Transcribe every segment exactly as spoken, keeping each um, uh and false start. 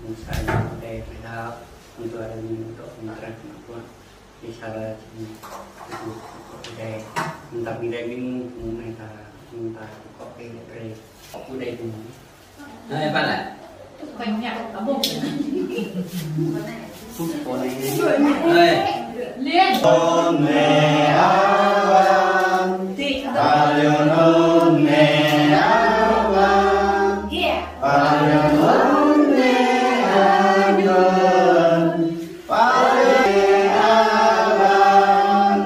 phung sa ñu đe đe đao, phung dua đe ñu dŏ phung trăng phung kuat. Ih sa la čih ñu, ñu dŏ đe. Mơ̆ng ta ƀing đe ƀing mơ̆ng mơ̆ng ta, mơ̆ng ta kŏ kơ đe brơi. Kŏ kơ đe phung. Ê, pă lĕ? Ê. Liên. Ôn nê a wan. Palion ôn nê a wan. Palion ôn nê a wan. Palion ôn nê a wan.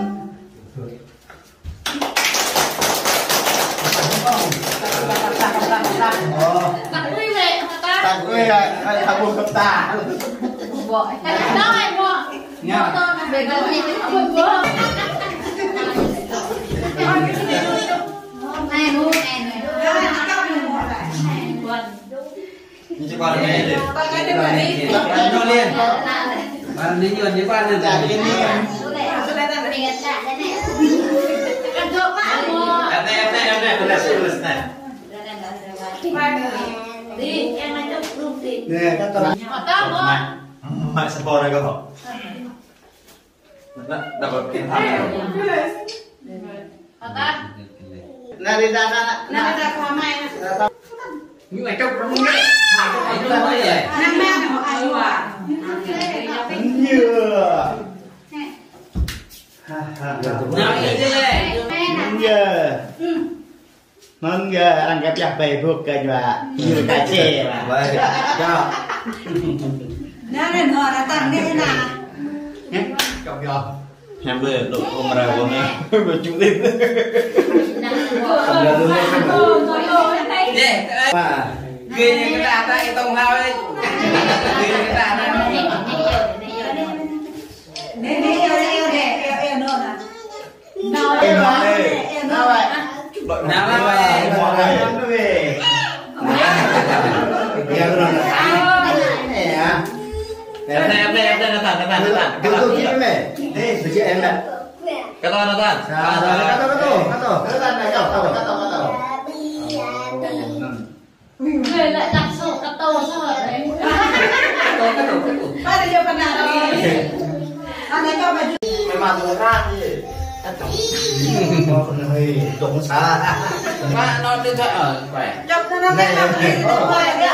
Tăk ui lĕ, hă ta? Tăk ui lĕ, hă, hă, hă, hă ta. Ƀu ƀuh. Nao ai ƀuh. Nao. Ƀu ƀuh. Ai nu, ai nu. Ñu či pă anai lĕ. Pă anai lĕ. Ñu lĕ. Pă anai ñu lĕ pă anai. Anai, anai, anai, anai, anai. Nè, kơ tơlơi. Mă, mă sa pô anai kơ. Nă, nă, nă, nă. Nă, nă, nă, nă. Ñu ai čŏk rơmung nè. Nă, nă, nă, ai wa. Iya. Ha, ha, ha. Nă, iya. Iya. Mơ̆ng yơh, arăng kơ pioh bai buk kơ ñu, ñu kơ čê. Bai. Čŏk. Nă, nă, nă, datang nè, nă. Heh, čŏk yơh. Hăm bơ, dŏ kơ mơra kơ mơra. Bơ čŭ lip. Yeh. Wah. Kơ ñu kơ ta, ta, ih tong hao, ih. Kơ ñu kơ ta, ta. Nè, nè, nè, nè, nè, nè, nè, nè, nè. Nao, nao, nao, nao. Nao, nao. Em nè, em nè, em nè, Nathan, Nathan, Nathan. Duduk, duduk, em nè. Duduk, em nè. Kơ ta, Nathan. Kơ ta, kơ ta, kơ ta. Kơ ta, kơ ta, kơ ta. Người lại đặt sổ cà tô sao ở đấy? Ba đi vô phần nào rồi? Anh ấy cho mày. Mày mà mùa ra gì? Con hơi trốn xa. Ba nó điện thoại ở phải. Chụp cho nó cái này, cái này, cái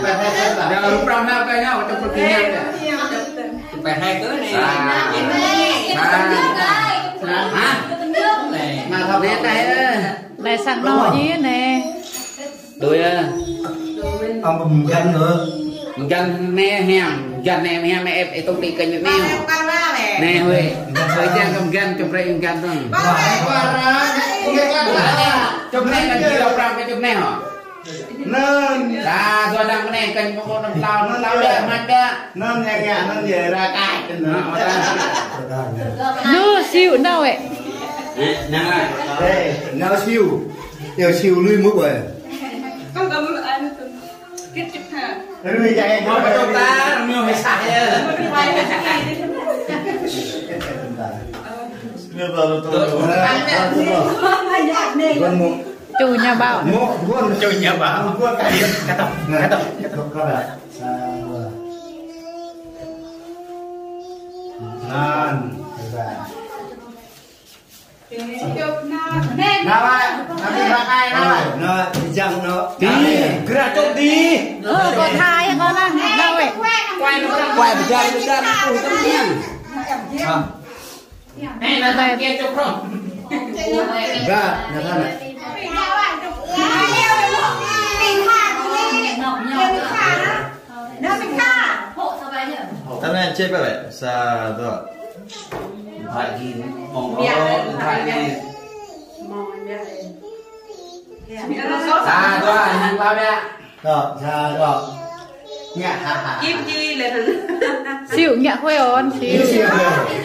này. Giờ lúc rong ha cái nhau, chụp cái kia. Chụp phải hai đứa này. Hả? Này. Nè, sang nô dih nè. Đuôi á. Ông mơgăn nữa. Mơgăn nè hiam, mơgăn nè hiam, ê, ê, tông tị kênh nè. Nè, hơi. Hơi chăng mơgăn, chụp rơi mơgăn thôi. Chụp nè, kênh chụp răng, chụp nè hả? Nơm. Sa, dua dang kơnê̆, kơnh pơkŏ nơm tlao, nơm tlao đĕ, mă đĕ. Nơm yang ngă, nơm yơh ră kaih. Nơm, ơ, ta. Lu siu nao ê. Ê, nao ê. Ê, nao siu. Yơh siu lui mŭk ê. Kâo kâo mŭk anu tŭ. Kit kit ha. Lui jai. Mă pơtô ta, rơmêu hê sah yơh. Lui baru tŭ. Tŭ. Ƀuăn mŭk. Ču ñu ƀâo. Mŭk, ƀuăn. Ču ñu ƀâo. Ƀuăn. Kơtŏ, kơtŏ, kơtŏ. Sa, dua. Năn. Năn. Năn, năn, năn, năn, năn. Năn, năn, năn. Dih, gơ̆ čŏk dih. Ơ, kâo tha kâo năn. Năn wĕ. Kuai, kuai, bơjar, bơjar, kuai, kuai. Hă. Ê, nă thăn kia čŏk rŏng. Ba, nă thăn. Tăm nă čê pơ lĕ. Sa, dua. Điện thoại gì? Mong có điện thoại gì? Sa, dua, năn ƀâo ƀiă. Dŏ, sa, dŏ. Ngă, ha, ha. Kim Ji lĕ hăng. Siu ngă Huê On, siu. Siu.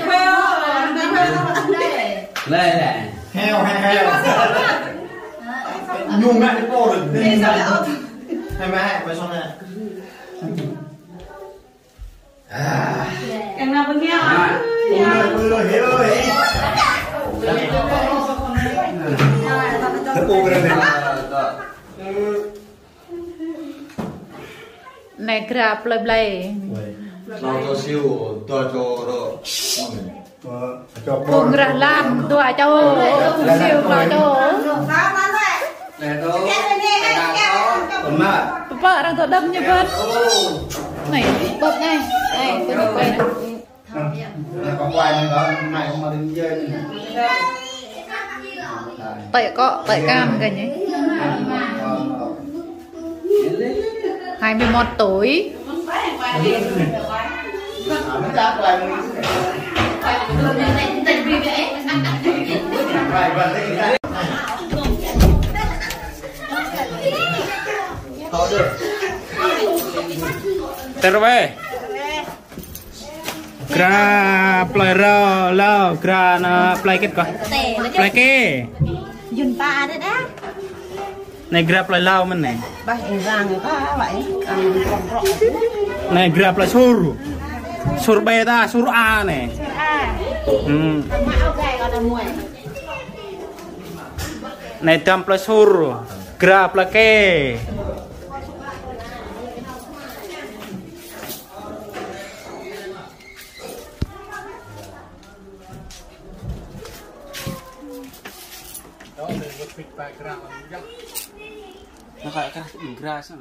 Huê On. Lĕ, lĕ. Heo, heo, heo. Ñu ngă đi pô rồi. Hai mươi hai, quay sau này. Kang na pơngiao. Ui, ui, ui, ui. Anai gră plơi Blai. Ui. Lao to siu, to cho ro. Ơ, cho phung rah lan, dua čô, phung siu dua čô. Pơpă arăng dŏ đơ̆m ñu bơ̆t. Anai, bơ̆t anai. Anai, tui ñu quay anai. Tơi akŏ, tơi akam kơ ñu. Hai mươi mốt tuổi. Tơr weh. Gră plơi rơ, lao, gră anai plơi kĕt kơ. Plơi kĕ. Yun pa đe đa. Anai gră plơi lao mơ̆n anai. Bah, ih rang ih pa, wă ih. Ăn kong krok. Anai gră plơi Sur. Sur ƀe ta, Sur A anai. Sur A. Hmm. Mă ao gai kơ ta muai. Anai dăm plơi Sur. Gră plơi kĕ. Nó gọi là gră, gră sao?